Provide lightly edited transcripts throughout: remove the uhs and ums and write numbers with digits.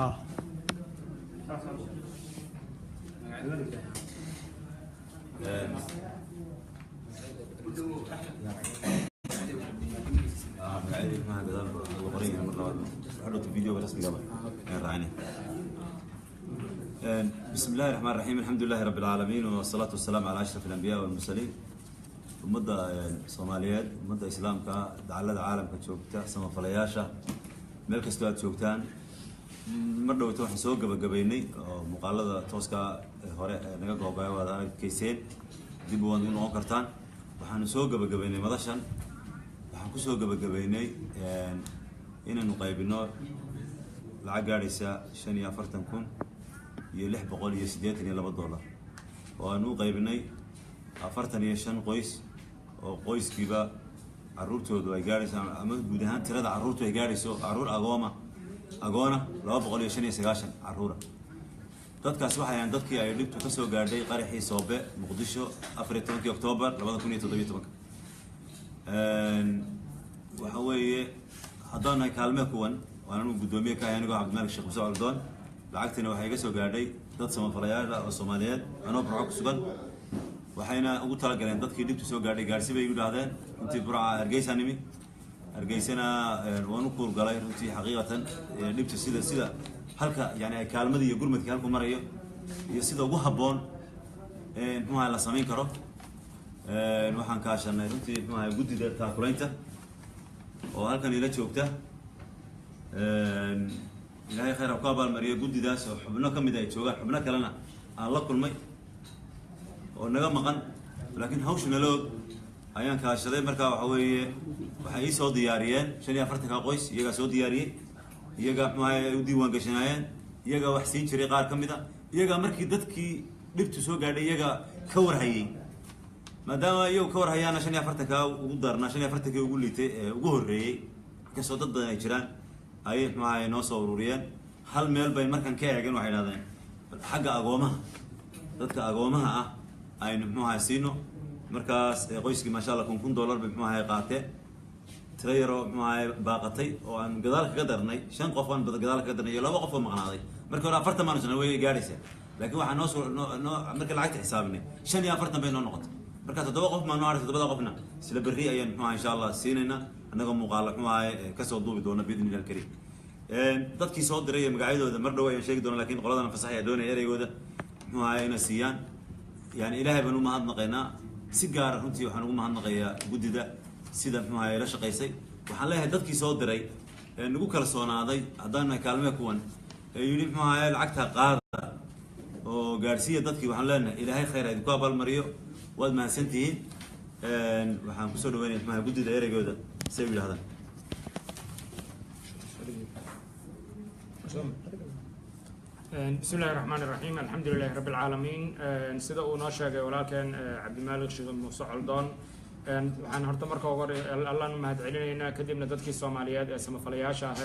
Ah. بسم الله الرحمن الرحيم، الحمد لله رب العالمين، والصلاة والسلام على أشرف الأنبياء والمرسلين. Ummadda Soomaaliyeed, ummadda Islaamka dacallada caalamka joogta, samafalayaasha, meel kastoo aad joogtaan, mar dhowto waxaan soo gabagabaynay oo muuqaalada tooska hore ee naga goobaya waad arkayseen, dib waad ugu noqon kartaan. Waxaanu soo gabagabaynay madashan, waxaan kusoo gabagabaynay inaynu qaybino lacag gaadhaysa $45,682 oo aanu u qaybinay 45 qoys, oo qoyskiiba caruurtoodu ay gaadhayso ama guud ahaan tirada carruurtu ay gaadhayso carruur agooma agoona 295 carruura. Dadkaasi waxay ahayn dadkii ay dhibtu ka soo gaadhay qaraxii Soobe Muqdisho 14-kii Oktoobar 2017. Waxa weeye, haddaan nahay Kaalme Kuwan, waan anugu guddoomiye ka ahay, anigoo Cabdimalik Sheekh Muse Coldoon. Lacagtina waxay iga soo gaadhay dad samafalayaal ah oo Soomaaliyeed anoo Burco ku sugan, waxayna ugu talagaleen dadkii dhibtu soo gaadhay. Gaarsi bay igu dhahdeen. Runtii Burca Hargeysa nimi, Hargeysana waan u kuurgalay runtii xaqiiqatan dhibta sida halka yani ay kaalmadii iyo gurmadkii halku marayo iyo sida ugu habboon muxuaha la samayn karo. Waxaan kaashanay runtii muxuaha guddida taakulaynta oo halkan ila joogta. Ilaahay khayr ha ku abaalmariyo guddidaas oo xubno ka mid ay joogaan, xubno kalena aan la kulmay oo naga maqan, laakiin hawsha nala og ayaan kaashaday. Markaa waxa weeye, waxay ii soo diyaariyeen 45-ka qoys, iyagaa soo diyaariyey, iyagaa muxuaha ay u diiwaan gashanaayeen, iyagaa wax siin jiray qaar ka mid a, iyagaa markii dadkii dhibtu soo gaadhay iyagaa ka warhayey. Maadaama iyagu ka warhayaana 45-kaa ugu darnaa, 45-kii ugu liitay ee ugu horreeyey, inkastoo dad badan ay jiraan, ayay muxuaha noo soo ururiyeen. Hal meel bay markan ka eegeen, waxay idhahdeen xagga agoomaha, dadka agoomaha ah aynu muxuaha siino. Markaas qoyskii maasha Allah $1,000 bay muxuaha qaateen. Tiro yaroo muxuaha baaqatay oo aan gadaal kaga darnay, shan qof aan gadaal kaga darnay iyo laba qof oo maqnaaday. Markii hore 40 baanu sanay way gaadhaysaa, laakiin waxaa noo soo noo noo markii lacagta xisaabinay 45 bay noo noqotay. Marka toddoba qof maa noo haray, toddobada qofna isla berri ayaan muxuaha insha Allah siinaynaa, annagoo muuqaala muxuaha kasoo duubi doona biidni illah alkariim. Dadkii soo diray iyo magacyadooda mar dhow ayaan sheegi doona, lakin qoladan fasaxaya doonaya ereygooda muxuaha inay siiyaan. Yani Ilaahay baan u mahadnaqaynaa, si gaara runtii waxaan ugu mahadnaqayaa guddida sida muxuaha la shaqaysay. Waxaan leeyahay dadkii soo diray ee nagu kalsoonaaday haddaan nahay Kaalmee Kuwan ee yidhi muxuaha lacagta qaada oo gaadhsiiya dadkii, waxaan leenahay Ilaahay khayr ha idinku abaalmariyo, waad mahadsantihiin. Waxaan kusoo dhaweynaya muxuaha guddida ereygooda si ay u yidhahdaan. بسم الله الرحمن الرحيم، الحمد لله رب العالمين. Sida uu noo sheegay walaalkeen Cabdimaalik Sheekh Muuse Coldoon, waxaan horta marka ugu hore Allaan u mahad celinaynaa, kadibna dadkii Soomaaliyeed ee samafalayaasha ah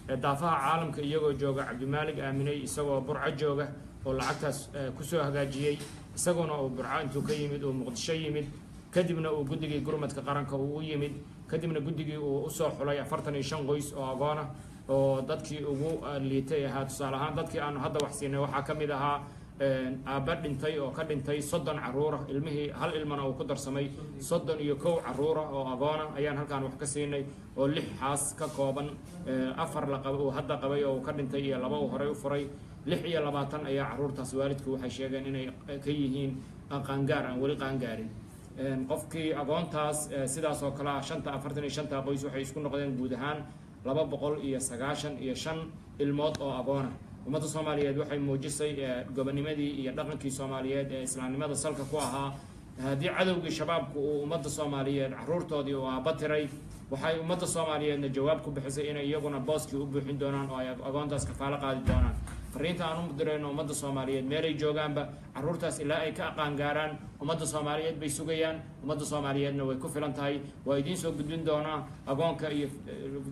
ee daafaha caalamka iyagoo jooga Cabdimaalig aaminay isagoo Burco jooga oo lacagtaas kusoo hagaajiyey, isaguna uu Burco intuu ka yimid uu Muqdisho yimid, kadibna uu guddigii gurmadka qaranka uu u yimid, kadibna guddigii uu usoo xulay 45 qoys oo agoona oo dadkii ugu liitay ahaa. Tusaale ahaan, dadkii aanu hadda wax siinay waxaa ka mid ahaa aabba dhintay oo ka dhintay 30 caruura, ilmihii hal ilmana uu ku darsamay, 31 caruura oo agoona ayaan halkaan wax ka siinay, oo lix xaas ka kooban, afar la qaba uu hadda qabay oo uu ka dhintay iyo laba uu horey u furay. 26 ayaa caruurtaas waalidku waxay sheegeen inay ka yihiin qaangaar aan weli qaangaarin. Qofkii agoontaas sidaas oo kale ah, shanta 45-ta qoys waxay isku noqdeen guud ahaan 295 ilmood oo agoona. Ummadda Soomaaliyeed waxay muujisay gobonimadii iyo dhaqankii Soomaaliyeed ee islaamnimada salka ku ahaa. Haddii cadowgii Shabaabku uu ummadda Soomaaliyeed caruurtoodii uu aabba tiray, waxay ummadda Soomaaliyeedna jawaab ku bixisay inay iyaguna booskii u buuxin doonaan oo ay agoontaas kafaalo qaadi doonaan. Fariinta aan u dirayno ummadda Soomaaliyeed meelay joogaanba, caruurtaas ilaa ay ka aqaangaaraan ummadda Soomaaliyeed bay sugayaan, ummadda Soomaaliyeedna way ku filan tahay. Waa idiin soo gudbin doonaa agoonka iyo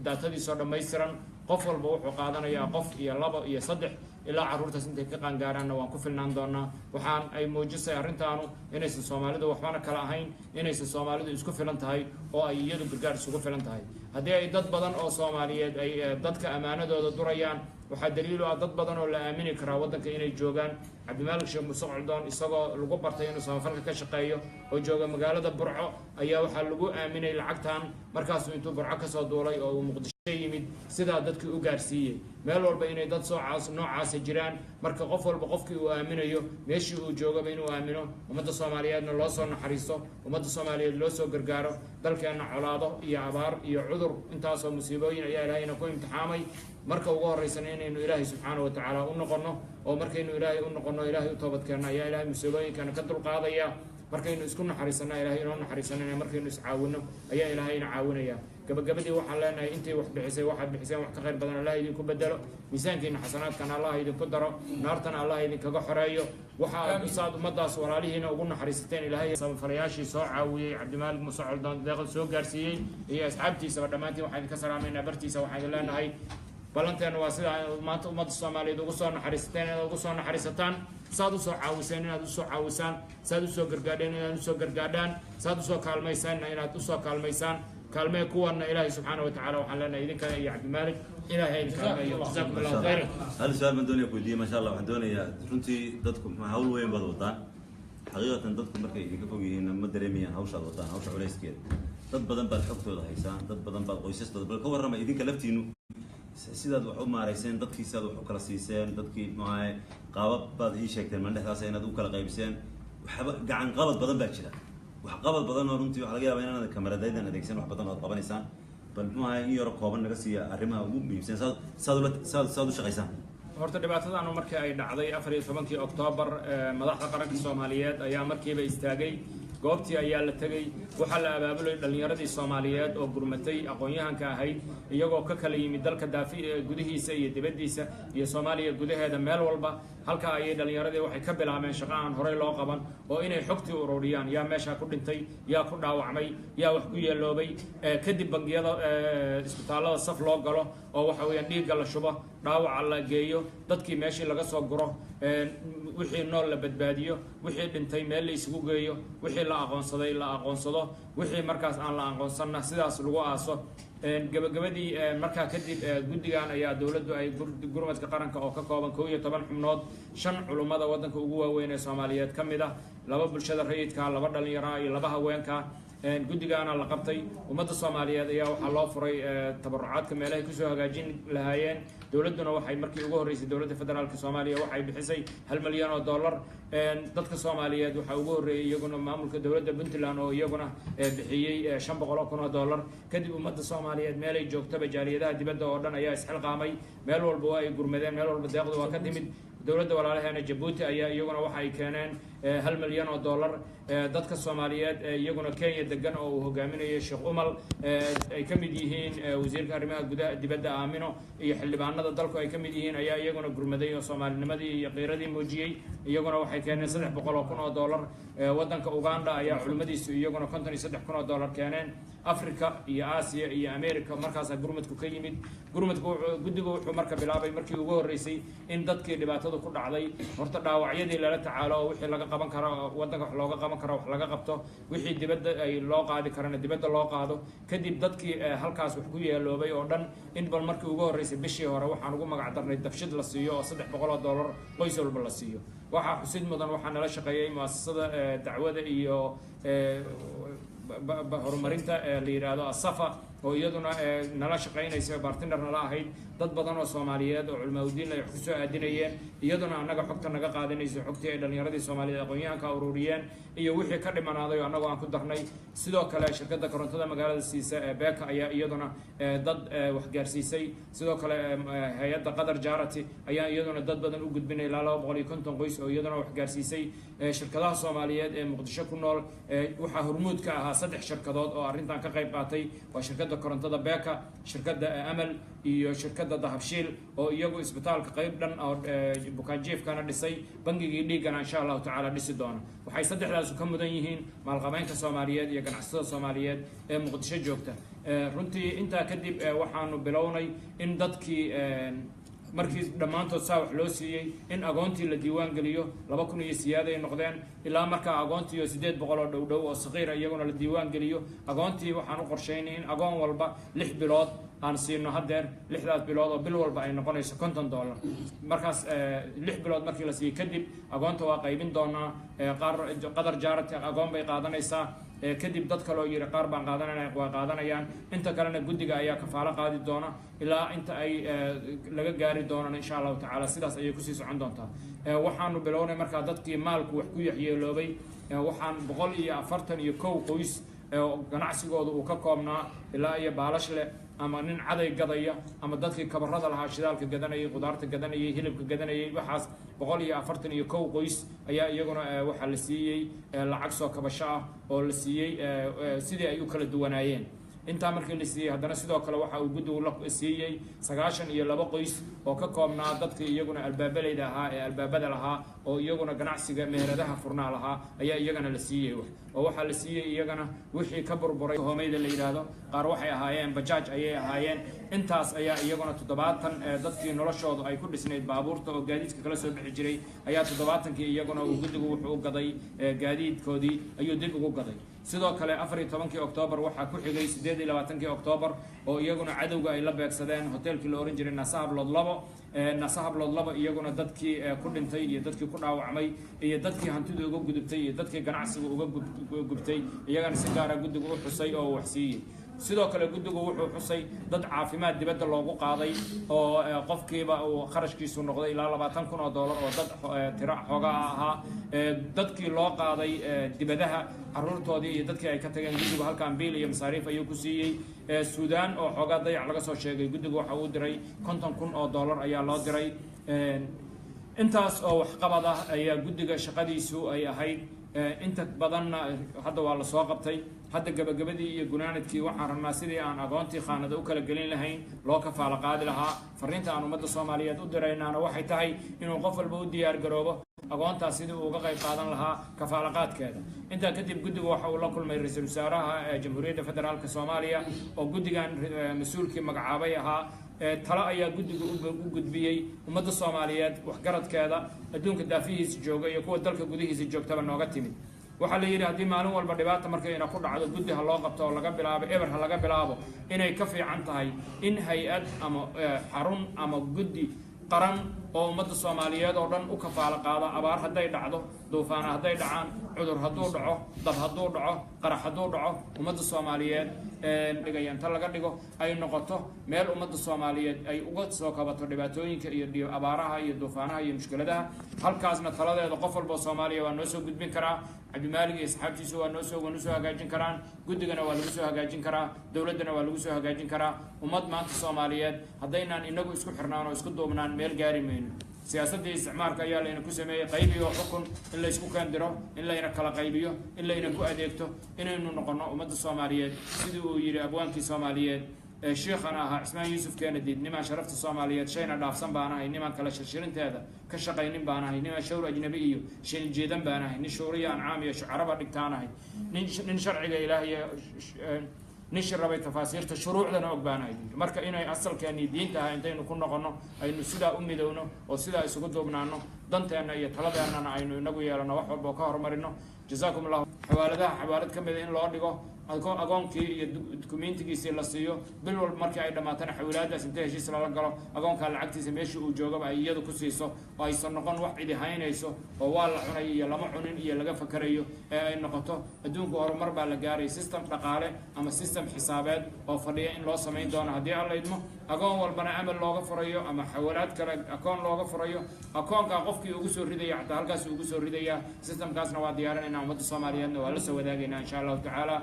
daatadiisoo dhammaystiran. Qof walba wuxuu qaadanayaa qof iyo labo iyo saddex ilaa carruurtaas intay ka qaangaaraanna waan ku filnaan doonaa. Waxaan ay muujisay arrintaanu inaysan Soomaalidu waxbana kala ahayn, inaysan Soomaalidu isku filan tahay oo ay iyadu gargaar isugu filan tahay. Haddii ay dad badan oo Soomaaliyeed ay dadka ammaanadooda durayaan Waxaa daliil u ah dad badan oo la aamini karaa waddanka inay joogaan. Cabdimaalik Sheekh Muuse Coldoon, isagoo lagu bartay inuu samafalka ka shaqeeyo oo jooga magaalada Burco, ayaa waxaa lagu aaminay lacagtan. Markaasuu intuu Burco kasoo duulay oo uu Muqdisho yimid, sidaa dadkii u gaarsiiyey. Meel walba inay dad soocaas noocaasa jiraan. Marka qof walba qofkii uu aaminayo, meeshii uu joogaba inuu aamino, ummadda Soomaaliyeedna loo soo naxariisto, ummadda Soomaaliyeed loo soo gargaaro. Dalkeenna colaado iyo abaar iyo cudur, intaasoo musiibooyin ayaa Ilaahayna ku imtixaamay. Marka ugu horreysana inaynu Ilaahay subxaana wa tacaala u noqonno, oo markaynu Ilaahay u noqonno, Ilaahay u toobadkeenno, ayaa Ilaahay musiibooyinkana ka dulqaadaya. Markaynu isku naxariisanna, Ilahay inoo naxariisanana. Markaynu iscaawinno ayaa Ilaahayna caawinaya. Gabagabadii waxaan leenahay, intay wax bixisay, waxaad bixiseen wax ka khayr badan Allah idinku bedelo, miisaankiina xasanaadkana Allah idinku daro, naartana Allah idinkaga xoreeyo. Waxa aad saad ummadaas walaalihiina ugu naxariisateen, Ilaahay samafalayaashii soo caawiyey, Cabdimaalik Muuse Coldoon deeqda soo gaarsiiyey iyo asxaabtiisaba, dhammaantiin waxaan idinka salaamaynaa bartiisa. Waxaan idin leenahay, ballanteena waa sida maanta ummadda Soomaaliyeed ugu soo naxariisateen inaad ugu soo naxariisataan, saad usoo caawiseen inaad usoo caawisaan, saad usoo gargaadheen inaad usoo gargaadhaan, saad usoo kaalmaysaanna inaad usoo kaalmaysaan. Kaalmee kuwanna Ilaahay subxaana wa tacaala waxaan leenahay, idinkana iyo Cabdimaalik, Ilaahay idin kaalmeeyo. Jazaakum Allahu khayran. Hal su-aal baan doonaya ku weydiiye. Maasha Allah, waxaan doonayaa runtii dadku muxuu hawl weyn baad wadaan. Xaqiiqatan dadku markay idinka fog yihiin ma dareemayaan hawshaad wadaan, hawsha culayskeeda. Dad badan baad xogtooda haysaan, dad badan baad qoysaskooda. Bal ka warrama idinka laftiinu sidaad wax u maarayseen dadkii, sidaad wax u kala siiseen dadkii. Muxuu qaabab baad ii sheegteen mandhexdaas inaad u kala qaybiseen. Waxba gacan qabad badan baa jira, wax qabad badan oo runtii waxaa laga yaabaa inaad kamaradaydan adeegsan, wax badan ood qabanaysaan. Bal muxuu ahay in yaro kooban naga siiya arrimaha ugu muhiimsan saad saad ula saad saad u shaqaysaan? Horta dhibaatadaanu markii ay dhacday 14-kii Oktoobar, madaxda qaranka Soomaaliyeed ayaa markiiba istaagay. Goobtii ayaa la tegey, waxaa la abaabulay dhallinyaradii Soomaaliyeed oo gurmatay, aqoon-yahanka ahayd, iyagoo ka kala yimid dalka daafi gudihiisa iyo dibaddiisa iyo Soomaaliya gudaheeda meel walba. Halkaa ayay dhallinyaradii waxay ka bilaabeen shaqo aan horey loo qaban, oo inay xogtii ururiyaan: yaa meeshaa ku dhintay, yaa ku dhaawacmay, yaa wax ku yeeloobay. Kadib bangiyada, isbitaallada saf loo galo, oo waxa weeyaan dhiigga la shubo, dhaawaca la geeyo, dadkii meeshii laga soo guro, wixii nool la badbaadiyo, wixii dhintay meel la isugu geeyo, wixii la aqoonsaday la aqoonsado, wixii markaas aan la aqoonsanna sidaas lagu aaso. Gabagabadii markaa kadib guddigan ayaa dowladdu ay gurmadka qaranka oo ka kooban 11 xubnood, 5 culummada waddanka ugu waaweyn ee Soomaaliyeed ka mid ah, 2 bulshada rayidka, 2 dhallinyara iyo 2 haweenka, guddigaana la qabtay. Ummadda Soomaaliyeed ayaa waxaa loo furay tabarucaadka meelahay kusoo hagaajin lahaayeen. Dowladduna waxay markii ugu horreysay, dowladda federaalka Soomaaliya waxay bixisay $1 milyan. Dadka Soomaaliyeed waxaa ugu horreeyay iyaguna maamulka dowladda Puntland oo iyaguna bixiyey $500,000. Kadib ummadda Soomaaliyeed meelay joogtaba, jaaliyadaha dibadda oo dhan ayaa isxilqaamay. Meel walba waa ay gurmadeen, meel walba deeqdu waa ka timid. Dowladda walaalaheena Jabuuti ayaa iyaguna waxa ay keeneen $1 milyan. Dadka Soomaaliyeed iyaguna Kenya degan oo uu hogaaminayo Sheekh Umal, ay ka mid yihiin wasiirka arrimaha gudaha dibadda Aamino iyo xildhibaanada dalku ay ka mid yihiin, ayaa iyaguna gurmaday oo soomaalinimadii iyo qiiradii muujiyey. Iyaguna waxay keeneen $300,000. Waddanka Uganda ayaa culimmadiisu iyaguna $53,000 keeneen. Africa iyo Aasiya iyo America markaasaa gurmadku ka yimid. Gurmadku guddigu wuxuu marka bilaabay markii ugu horreysay in dadkii dhibaatadu ku dhacday horta dhaawacyadii lala tacaalo, oo wixii laga qaban karo waddanka wax looga qaban karo wax laga qabto, wixii dibadda ay loo qaadi karana dibadda loo qaado. Kadib dadkii halkaas wax ku yeeloobay oo dhan in bal markii ugu horreysay bishii hore waxaan ugu magac darnay dabshid la siiyo, oo $300 qoys walba la siiyo. Waxaa xusid mudan, waxaa nala shaqeeyey muasasada dacwada iyo horumarinta la yidhaahdo Asafa, oo iyaduna nala shaqaynaysa, partner nala ahayd. Dad badan oo Soomaaliyeed oo culmaaudiin ay wax kusoo aadinayeen, iyaduna annaga xogta naga qaadanayso, xogtii ay dhallinyaradii Soomaaliyeed aqoon-yahanka ururiyeen iyo wixii ka dhimanaaday oo annagoo aan ku darnay. Sidoo kale shirkadda korontada magaalada siisa ee Beeka ayaa iyaduna dad wax gaarsiisay. Sidoo kale hay-adda Qatar Charity ayaa iyaduna dad badan u gudbinay, ilaa 250 qoys oo iyaduna wax gaarsiisay. Shirkadaha Soomaaliyeed ee Muqdisho ku nool waxaa hormuud ka ahaa saddex shirkadood oo arrintan ka qayb qaatay: waa shirkadda korontada Beeka, shirkadda Amal iyo shirkadda Dahabshiil, oo iyagu isbitaalka qayb dhan oo bukaanjiifkana dhisay, bangigii dhiiggana insha Allahu tacaala dhisi doona. Waxay saddexdaasu ka mudan yihiin maalqabeynka Soomaaliyeed iyo ganacsatada Soomaaliyeed ee Muqdisho joogta. Runtii intaa kadib waxaanu bilownay in dadkii markii dhammaantood saa wax loo siiyey in agoontii la diiwaan geliyo. 2000 iyo siyaada ay noqdeen. Ilaa markaa agoontii oo 800 oo dhow dhow oo saqiira iyaguna la diiwaan geliyo. Agoontii waxaan u qorshaynay in agoon walba 6 bilood Aan siino haddeer 6daas bilood oo bil walba ay noqonayso $50. Markaas 6 bilood markii la siiyo kadib agoonta waa qaybin doonaa. Qaar Qadar Charity agoon bay qaadanaysaa, kadib dad kaloo yiri qaar baan qaadanayna waa qaadanayaan, inta kalena guddiga ayaa kafaalo qaadi doona ilaa inta ay laga gaari doonana, insha Allahu tacaala sidaas ayay kusii socon doontaa. Waxaanu bilownay markaa dadkii maalku wax ku yaxyeeloobay. Waxaan 141 qoys ganacsigooda uu ka koobnaa ilaa iyo baalash leh ama nin caday gadaya ama dadkii kabarada lahaa, shidaalka gadanayay, qudaarta gadanayay, hilibka gadanayay, waxaas 141 qoys ayaa iyaguna waxaa la siiyey lacag soo kabasho ah oo la siiyey sidii ay u kala duwanaayeen. Intaa markii la siiyey, haddana sidoo kale waxa uu guddigu la siiyey 92 qoys oo ka koobnaa dadkii iyaguna albaabaleyda ahaa ee albaabada lahaa oo iyaguna ganacsiga meheradaha furnaa lahaa ayaa iyagana la siiyey wax, oo waxaa la siiyey iyagana wixii ka burburay hoomeyda la yidhaahdo. Qaar waxay ahaayeen bajaaj ayay ahaayeen. Intaas ayaa iyaguna 70 dadkii noloshoodu ay ku dhisnayd baabuurta oo gaadiidka kala soo bixi jiray ayaa 70kii iyaguna uu guddigu wuxuu u gaday gaadiidkoodii ayuu dib ugu gaday. Sidoo kale 14kii Oktoobar waxaa ku xigay 28kii Oktoobar oo iyaguna cadowga ay la beegsadeen hoteelkii la ohan jiray Nasahablood 2. Nasahablood 2 iyaguna dadkii ku dhintay iyo dadkii ku dhaawacmay iyo dadkii hantidu uga gudubtay iyo dadkii ganacsiga uga gubtay iyagana si gaara guddigu u xusay oo wax siiyey. Sidoo kale guddigu wuxuu xusay dad caafimaad dibadda loogu qaaday oo qofkiiba uu kharashkiisu noqday ilaa $20,000 oo dad tiro xoogaa ahaa. Dadkii loo qaaday dibadaha, caruurtoodii iyo dadkii ay ka tageen, guddigu halkan biil iyo masaariif ayuu ku siiyey. Suudaan oo xoogaa dayac laga soo sheegay, guddigu waxa uu diray $50,000 ayaa loo diray. Intaas oo waxqabad ah ayaa guddiga shaqadiisu ay ahayd. Inta badanna hadda waa lasoo qabtay. Hadda gabagabadii iyo gunaanadkii waxaan rabnaa sidii aan agoontii khaanada u kala gelin lahayn, loo kafaalo qaadi lahaa. Fariinta aan ummadda Soomaaliyeed u diraynaana waxay tahay inuu qof walba u diyaar garoobo agoontaas sidii uu uga qayb qaadan lahaa kafaalo qaadkeeda. Intaa kadib guddigu waxa uu la kulmay ra-iisul wasaaraha Jamhuuriyadda Federaalka Soomaaliya oo guddigan mas-uulkii magacaabay ahaa. Talo ayaa guddiga u gudbiyey. Ummadda Soomaaliyeed waxgaradkeeda adduunka daafihiisa jooga iyo kuwa dalka gudihiisa joogtaba nooga timid waxaa la yidhi, haddii maalin walba dhibaata markayna ku dhacdo guddi ha loo qabto oo laga bilaabo eber ha laga bilaabo, inay ka fiican tahay in hay-ad ama xarun ama guddi qaran oo ummadda Soomaaliyeed oo dhan u kafaalo qaada abaar hadday dhacdo, duufaana hadday dhacaan, cudur hadduu dhaco, dab hadduu dhaco, qarax hadduu dhaco, ummadda Soomaaliyeed dhigaya inta laga dhigo ay noqoto meel ummadda Soomaaliyeed ay uga soo kabato dhibaatooyinka iyo abaaraha iyo duufaanaha iyo mushkiladaha. Halkaasna taladeeda qof walba oo Soomaaliya waa noo soo gudbin karaa. Cabdimaalig iyo asxaabtiisu waa noo soo hagaajin karaan, guddigana waa lagu soo hagaajin karaa, dowladdana waa lagu soo hagaajin karaa. Ummad maanta Soomaaliyeed haddaynaan inagu isku xirnaan oo isku duubnaan, meel gaari mayno. Siyaasaddii isticmaarka ayaa layna ku sameeyey qaybiyo xukun, in laysku keendiro, in layna kala qaybiyo, in layna ku adeegto. Inaynu noqono ummadda Soomaaliyeed sidii uu yidhi abwaankii Soomaaliyeed ee shiikhana ahaa, Cismaan Yuusuf Keenadiid: "Nimaan sharafta Soomaaliyeed shayna dhaafsan baan ahay, nimaan kala shirshirinteeda ka shaqaynin baan ahay, nimaan shawr ajnabi iyo shiljeedan baan ahay, nin shuuriya ancaam iyo shucaraba dhigtaan ahay, nin sharciga Ilaahiy nin shirabay tafaasiirta shuruucdana og baan ahay." Marka inay asalkeennii diinta ahaa intaynu ku noqonno, aynu sidaa u midowno oo sidaa isugu duubnaano, danteenna iyo taladeennana aynu inagu yeelano, wax walba oo ka horumarino. Jazaakum Allah. Xawaaladaha xawaalad ka mida in loo dhigo agoonkii iyo dukumentigiisii la siiyo, bil walba markii ay dhammaatana xawilaadaas inta heshiis lala galo agoonkaa lacagtiisa meeshii uu joogaba ay iyadu ku siiso, oo aysan noqon wax cidi haynayso oo waa la cunay iyo lama cunin iyo laga fakarayo, ee ay noqoto adduunku horumar baa la gaaray, system dhaqaale ama system xisaabeed oo fadhiya in loo samayn doono haddii Alla idmo, agoon walbana amal looga furayo ama xawalaad kale akoon looga furayo, akoonkaa qofkii ugu soo ridaya xataa halkaas ugu soo ridaya. Systemkaasna waa diyaarinayna, ummadda Soomaaliyeedna waa la soo wadaagaynaa insha Allahu tacaala.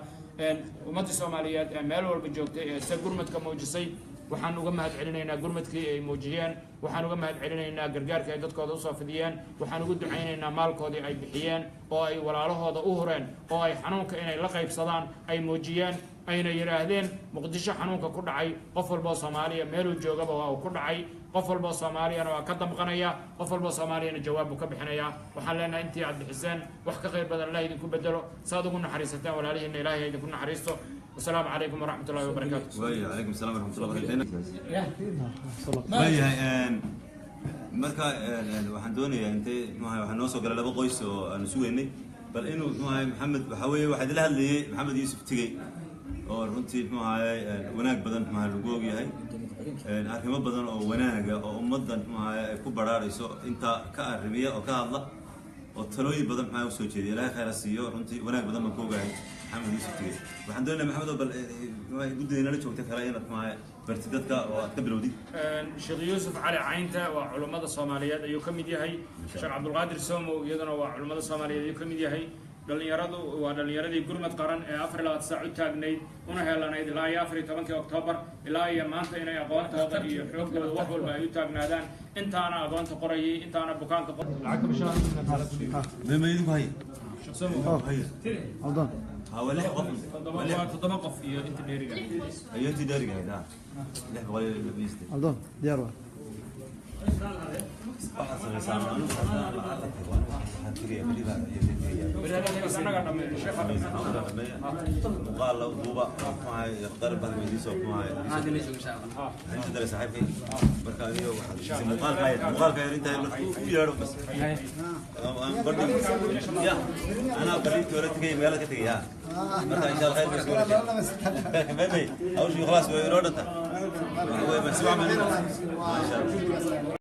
Ummadda Soomaaliyeed ee meel walba joogtay ee se gurmadka muujisay, waxaan uga mahad celinaynaa gurmadkii ay muujiyeen, waxaan uga mahad celinaynaa gargaarkii ay dadkooda usoo fidiyeen, waxaan ugu ducaynaynaa maalkoodii ay bixiyeen oo ay walaalahooda u hureen oo ay xanuunka inay la qaybsadaan ay muujiyeen, ayna yidhaahdeen Muqdisho xanuunka ku dhacay qof walboo Soomaaliya meeluu joogaba waa uu ku dhacay, qof walboo Soomaaliyana waa ka damqanaya, qof walboo Soomaaliyana jawaab buu ka bixinayaa. Waxaan leenahay intii aad bixiseen wax ka khayr badan Allah idinku bedelo. Saad ugu naxariisateen walaalihiina, Ilaahay ha idinku naxariisto. Wasalaamu calaykum waraxmat ullahi wabarakaatu. Waaya, calaykum asalaam waraxmat ullah barakatu. Waayahay, marka waxaan doonayaa intay muxuu ahay waxaa noo soo galay laba qoys oo aanu sugaynay, bal inuu muxuu ahay Maxamed waxaa weeye waxaa idila hadlayay Maxamed Yuusuf Tigey. Oo runtii, muxuu ahaye, wanaag badan, muxuu ahaye, lagu ogyahay arrimo badan oo wanaaga oo ummaddan, muxuu ahaye, ay ku baraarayso, inta ka arrimiya oo ka hadla oo talooyin badan maxaa usoo jeediya. Ilaahay khayr ha siiyo. Runtii wanaag badan baan ku ogahay Maxamed Yuusuf Tige. Waxaan doonayaa, Maxamed, oo bal guddida nala joogta kale inaad, muxuu ahaye, bartid dadka oo aad ka bilowdid. Sheekh Yuusuf Cali Caynta waa culummada Soomaaliyeed ayuu ka mid yahay. Sheekh Cabdulqaadir Somow iyaduna waa culummada Soomaaliyeed ayuu ka mid yahay. Dhallinyaradu waa dhallinyaradii gurmad qaran ee 24 saac u taagnayd una heelanayd ilaa iyo 14-kii Oktoobar ilaa iyo maanta inay aqoontooda iyo xoogooda wax walba ay u taagnaadaan. Intaana aqoonta qorayay, intaana bukaanka lacagta bishaa. Ma idinku haya? Sheekh Somow. Haya. Cawdaan. Ha, waa lix qof. Waa toddoba qof iyo inta dheeriga. Ayo, intii daariga ahayd ha, 628. Cawdaan, diyaar waa. Waxaad samaysaan, anigu haddaan lacag tago, anigu waxaan tegaya beri baa iyo tegaya. Annaga dhammeey, sheekha dhammeey. Muuqaal la duuba, muxuu ahay, qalab badan weydiiso, muxuu ahay, inta dare saaxiibkay. Marka adiga waxaad muuqaalka yar inta marka u yeedho bas. Aan badhi ya, anaa badhi toora tegay, magaalada ka tegay ha. Marka insha Allah khayr bay isku wareejiyeen. Hawshii khalaas way inoo dhanta. Waxa weeye, ma si wacan, ma sha Allah.